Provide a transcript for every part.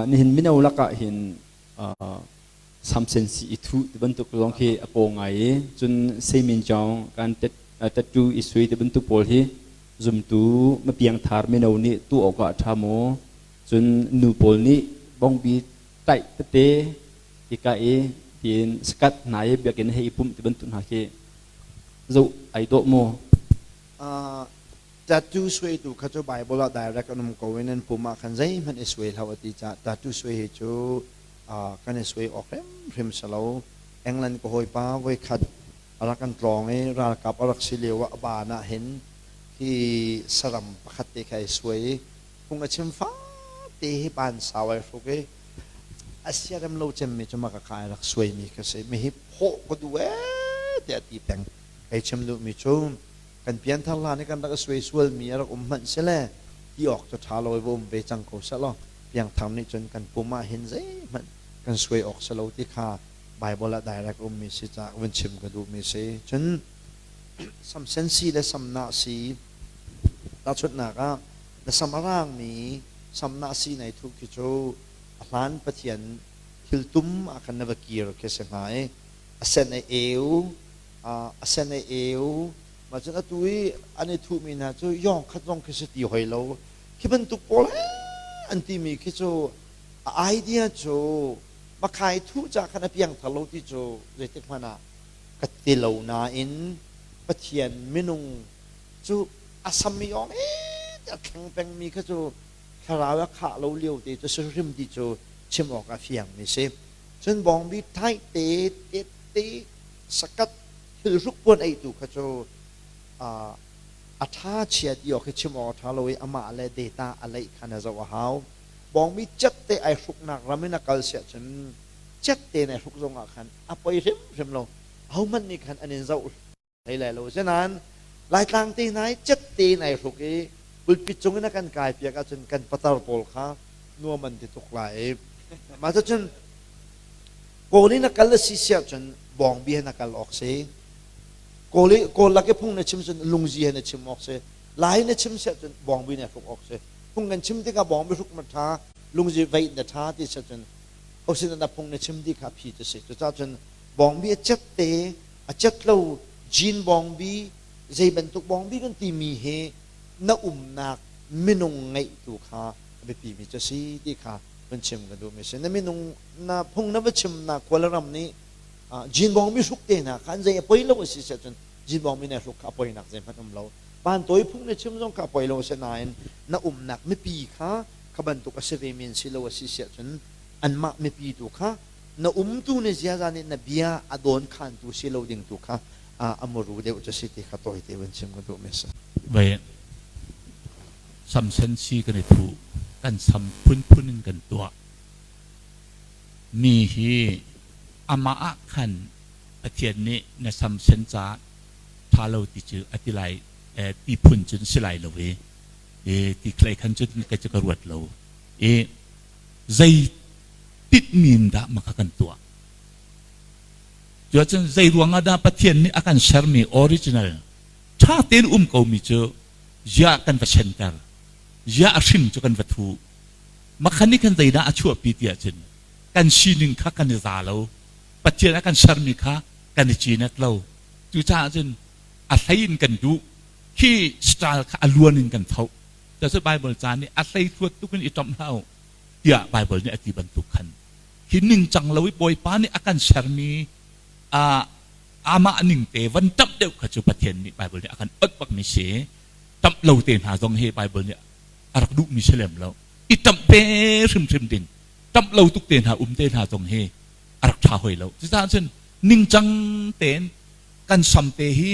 Nihin mino lakah hin samsen si i thuh ti bantuk zong khi a paw ngai i cun seimin jong kan tattoo i sui ti bantuk pawl hi zumtu mapiangthar mino nih tuah awk ah a ṭha maw? Cun nu pawl nih bongbi taih tete hika i tiin sakat hna i biakinn hei i pumh ti bantuk hna khi zoh ai dawh maw? Tattoo suaitu kha cu Bible ah direct an um ko i nan pum ah khan zeihmanh i suai hlah u ti caah tattoo suai hi cu kan i suai awk hrimhrim si lo. England ka hawipa voikhat a rak kan tlawng i ralkap a rak si lio ah a baan ah hin hi saram pakhat te kha ai suai i phung a chim fate hi baan sau ai hruk i a siarem lo cemmi cu maka kha ai rak suaimi kha si. Mi hi phawh ka duh ee tiah a ti peng. Kei chim duhmi cu kan pianthar hlan i kan rak i suai sualmi a rak um hmanh sile ti awk cu ṭha lo i va um ve cang ko sehlaw piangthar nih cun kan pum ah hin zeihmanh kan suai awk si lo ti kha Bible ah direct ummi si caah vun chim ka duhmi si. Cun samsen si le samnah si tahchunhnak ah na sam a raangmi samnah si nai thuh khi cu a hlan Pathian thil tum ah khan na va kir khi si hnga i a sen a eu a sen a eu mah cun atu i an i thuhmi hna cu yawng khat zong khi si ti hoi lo khi bantuk pawl an timi khi cu a idea cu makhai thuh ca khan a piangthar lo ti cu zeitik hmanh ah ka ti lo nain Pathian minung cu a sam i yawng a thleng pengmi kha cu thlarau a khah lo lio te cu si hrim ti cu chim awk a fiangmi si cun bawngbi thai te te te sakat thilhruk puan eitu kha cu a ṭha chia ti awk hi chim awk a ṭha lo i amah le data a leih kha na zoh a hau. Bawngmi cet te ai hruknak ram in a kal siah cun cet te ai hruk zong ah khan a poi hrimhrim lo. Ahohmanh nih khan an in zoh hlei lai lo. Asinain Laitlang te hna i cet tein ai hruk i pulpit cung in a kan kai piak ahcun kan patar pawl kha nuam an ti tuk lai i mah cucun Kawl in a kal a si siah cun bawngbi he na kal awk si. Kawl i Kawl lak i phung na chim cun lungzi he na chim awk si. Lai na chim siah cun bawngbi na hruk awk si. Phung kan chim tikah bawngbi hruk ma ṭha, lungzi veih na ṭha ti siah cun hosin na phung na chim ti kha phi cu si. Cucaah cun bawngbi a cet te, a cet lo jean bawngbi, zei bantuk bawngbi kan timi hi na umnak minung ngeih tu kha a biapimi cu si ti kha vun chim ka duhmi si. Na minung na phung na va chimnak khua le ram nih jinbawng mi hruk te hna kha an zei a poi lo a si cun jinbawng mi na hruk kha a poinak zeihmanh um lo pantawi phung na chim zong kha a poi lo a si nain na umnak mipi kha kha bantuk a si ve men si lo a si siah cun anmah mipi tu kha na umtu na ziaza nih na bia a dawn khantu si lo ding tu kha a muru deuh cu si ti kha tawite vun chim ka duh mi si. Vai samsen si kan i thu kan sam phunphun in kan tuah Mi hi amah ah khan Pathian nih na samsen caah ṭha lo ti cu a ti lai ti phun cun si lai lo i ti khlei khan cun kei cu ka ruat lo i zei tinhmi in dah maka kan tuah. Cuahcun zei ruangah dah Pathian nih a kan sermi original ṭha tein um komi cu ziah kan va senter, ziah a hrim cu kan va thuh. Makhan nih khan zeidah a chuahpi ti ahcun kan sining kha kan i za lo. Pathian a kan sermi kha kan i cinet lo. Cucaah cun a hlei in kan duh. Khi style kha a luan in kan tho. Cucu Bible ca nih a hlei thluat tuk in i ṭamh hlah u tiah Bible nih a ti bantuk khan hi ningcang lo i Bawipa nih a kan sermi amah ning te van ṭamh deuh kha cu Pathian nih Bible nih a kan onh bakmi si. Ṭamh lo te hna zong hi Bible nih a rak duhmi si lem lo i ṭamh te hrimhrim ding ṭamh lo tuk te hna um te hna zong hi a rak ṭha hoi lo cucaah cun ningcang tein kan sam te hi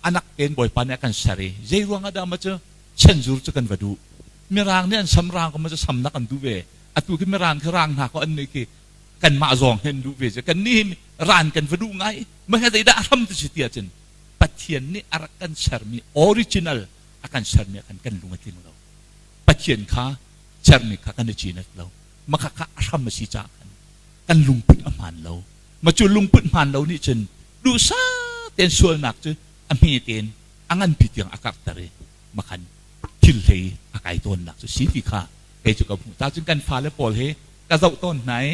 anak tein bawipa nih a kan ser i zei ruangah dah ma cu chenzur cu kan va duh mirang nih an sam rang ko ma cu sam nak an duh ve atu khi mirang khi rang hna ko an nih khi kanmah zawng hin duh ve cu kan nih ran kan va duh ngai ma he zeidah a hram tu si ti ahcun Pathian nih a rak kan sermi original a kan sermi ah khan kan lung a tling lo Pathian kha sermi kha kan i cinet lo maka kha a hram a si caah khan kan lungput a hmaan lo ma cu lungput hmaan lo nih cun duhsah tein sualnak cu a hme tein a nganpi tiang a karhter i makhan thil hlei a kai tawnnak cu si ti kha. Kei cu ka hmuh. Ta cun kan fale pawl hi ka zoh tawn hna i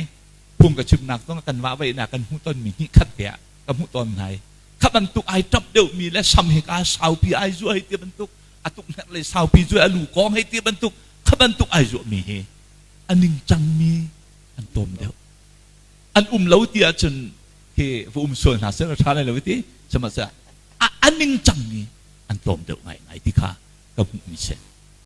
phung ka chimnak zong kan vahvaihnak kan hmuh tonmi hnih khat te ah ka hmuh tawn hna i kha bantuk ai ṭap deuhmi le sam hi ka saupi ai zuah hei ti bantuk a tuknek le saupi zuah a lu kawng hei ti bantuk kha bantuk ai zuahmi hi a ningcangmi an tlawm deuh. An um lo ti ahcun hi va um sual hna seh ṭha lai lo ti sihmanhsehlaw a ningcangmi an tlawm deuh ngaingai ti kha ka hmuhmi si.